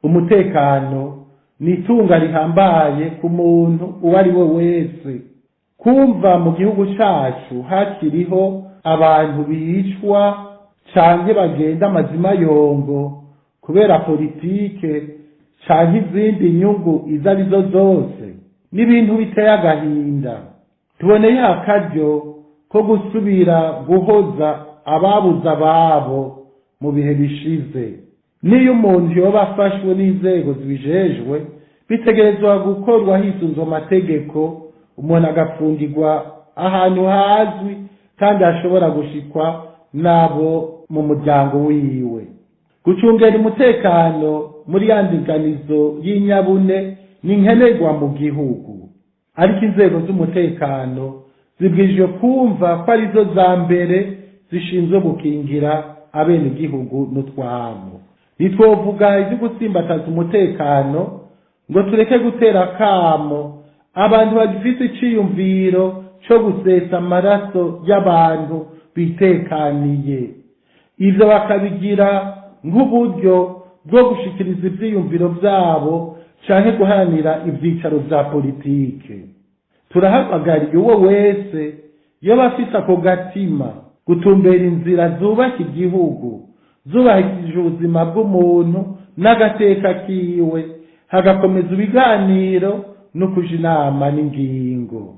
Umutekano ni itunga rihambaye ku muntu uwo ari we wese. Kumva mu gihugu cacu hakiriho abantu bicwa canke bagenda amazima yongo kubera politike canke izindi nyungu izo arizo zose, ni ibintu biteye agahinda. Tuboneye akaryo ko gusubira guhoza ababuze ababo mu bihe bishize. Niyo umuntu yoba afashwe n'inzego zibijejwe, bitegerezwa gukorwa hisunzwe amategeko, umuntu agafungirwa ahantu hazwi kandi hashobora gushikwa n'abo mu muryango wiwe. Gucungera umutekano muri ya ndinganizo y'inyabune ni nkenerwa mu gihugu, ariko inzego z'umutekano zibwirijwe kumva ko arizo za mbere zishinzwe gukingira abenegihugu n'utwabo. Ntitwovuga ivyo gutsimbataza umutekano ngo tureke gutera akamo abantu bagifise iciyumviro co gusesa amaraso y'abantu bitekaniye, ivyo bakabigira nk'uburyo bwo gushikiriza ivyiyumviro vyabo canke guharanira ivyicaro vya politike. Turahamagariye uwo wese yoba afise ako gatima gutumbera inzira zubaka igihugu, zubahirije ubuzima bw'umuntu n'agateka kiwe, hagakomeza ibiganiro no kuja inama n'ingingo.